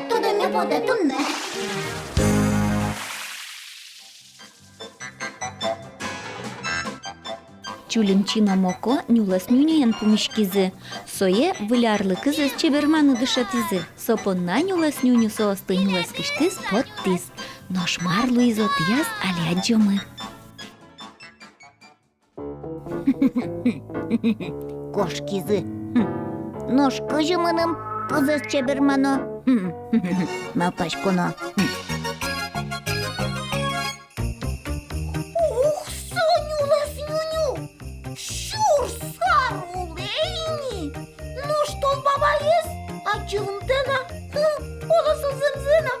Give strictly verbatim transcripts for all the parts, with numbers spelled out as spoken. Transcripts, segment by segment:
Тодыны потэ туннэ. Чулимчи но Моко нюлэс нюньыен пумиськизы. Сое выль арлыкызэс чеберманы дышетӥзы. Со понна нюлэс нюньы соосты нюлэскысьтыз поттӥз. Нош мар луиз отӥяз, али адӟомы. Кошкизы. Нош кызьы мыным пызэс чебермано? Малпаськоно. Ух, со нюлэс нюньы! Сюрс ар улэ ини! Нош Тол Бабаез адӟылымтэ на, хы, оло, со зэмзэ на.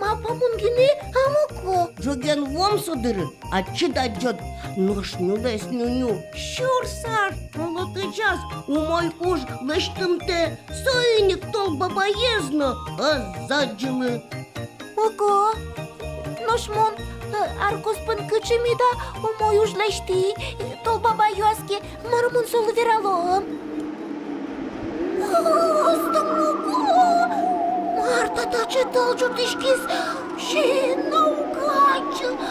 Малпамон гинэ, а Моко? Ӝоген вуом со дыры, ачид адӟод. Нош нюлэс нюньы сюрс ар улытӥзяз умой уж лэсьтымтэ, соин ик Тол Бабаез но ӧз адӟылы. Ого! Нош мон, э, ар куспын кыӵе меда умой уж лэсьтӥ, э, Тол Бабай юаз ке, мар мон солы вералом? О, остэ, Моко! Мар та таӵе тӧл ӝутӥськиз? Син но уг адӟы,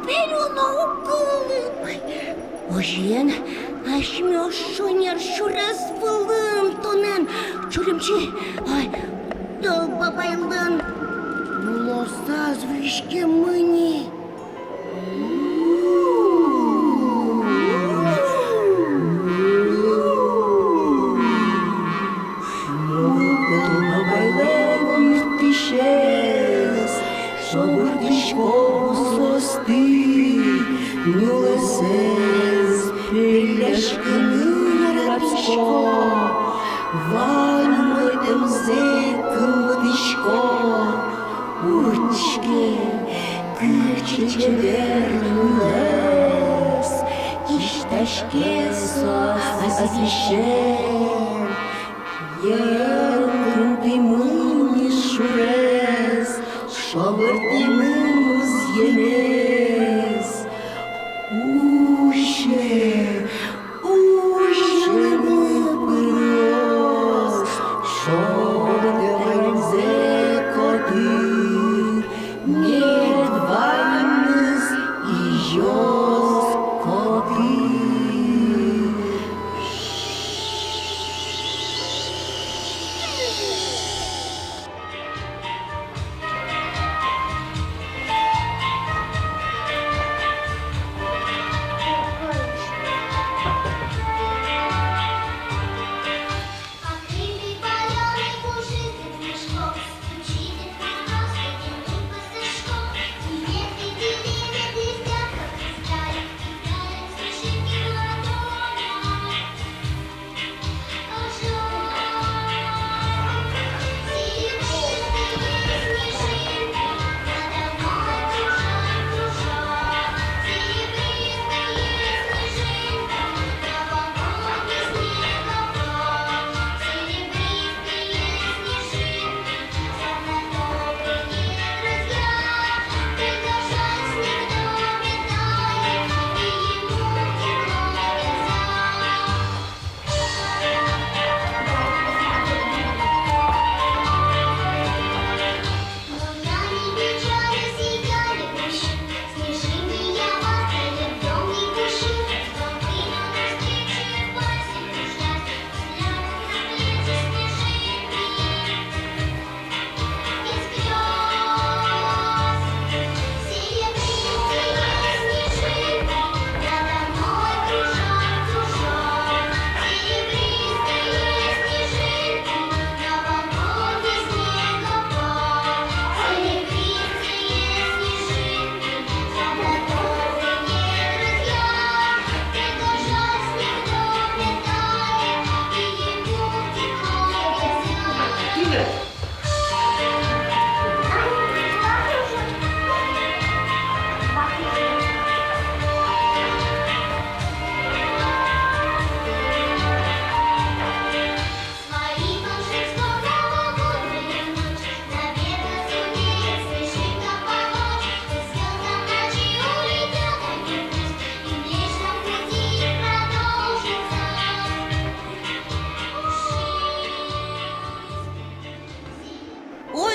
пельы но уг кылы. Ой, озьыен, асьмеос шонер сюрес вылын тонэн, Чулимчи, ой, Тол Бабайлэн нюлэсаз вуиськемын ини. Тол Бабайлэн виртӥсез, шобыртӥсько бусыосты, нюлэсэз пелляськыны яратӥсько, вань умойтэмзэ кылдытӥсько. Учке, кыӵе чебер нюлэс, кисьтаське со азьысен. Йӧл тунтӥмы ни шурез, шобыртӥмы музъемез. Усе, усемы пырыос, шобыртэ ваньзэ котыр, мед ваньмыз изёз котыр.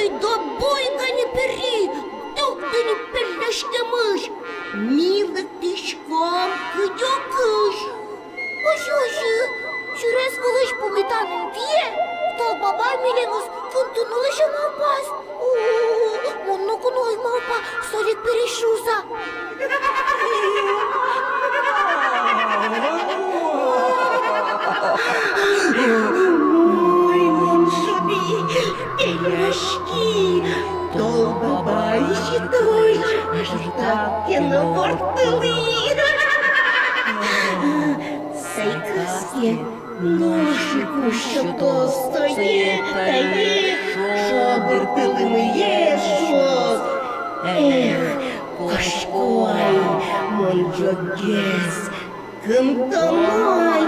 Добой гани пери, дугды ни пельлёшкемысь, ми лыктӥськом кыдёкысь. Озьы, озьы, сюрес вылысь пумитан интые Тол бабай милемыз кынтыны лэся малпаз. О, мон ноку но ӧй малпа, соин ик пересь шуыса. Ой, мон шуби, пельлёшки, Тол бабай ӟитозь, ӝытак ке но ворттылӥ. Сайкаське. Нош ик уг сётоз сое, тае шобыртылӥмы, ешшо. Эх, кошко ай мон ӝоггес, кынтоно ай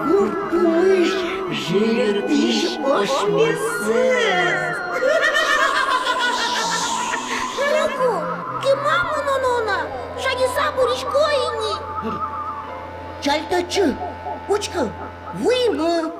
гурт пумысь жильыртӥсь ошмесэз. Ноку, кема мыноно на, шаньыса пырисько ини. Ӵаль татчы, учкы, вуимы.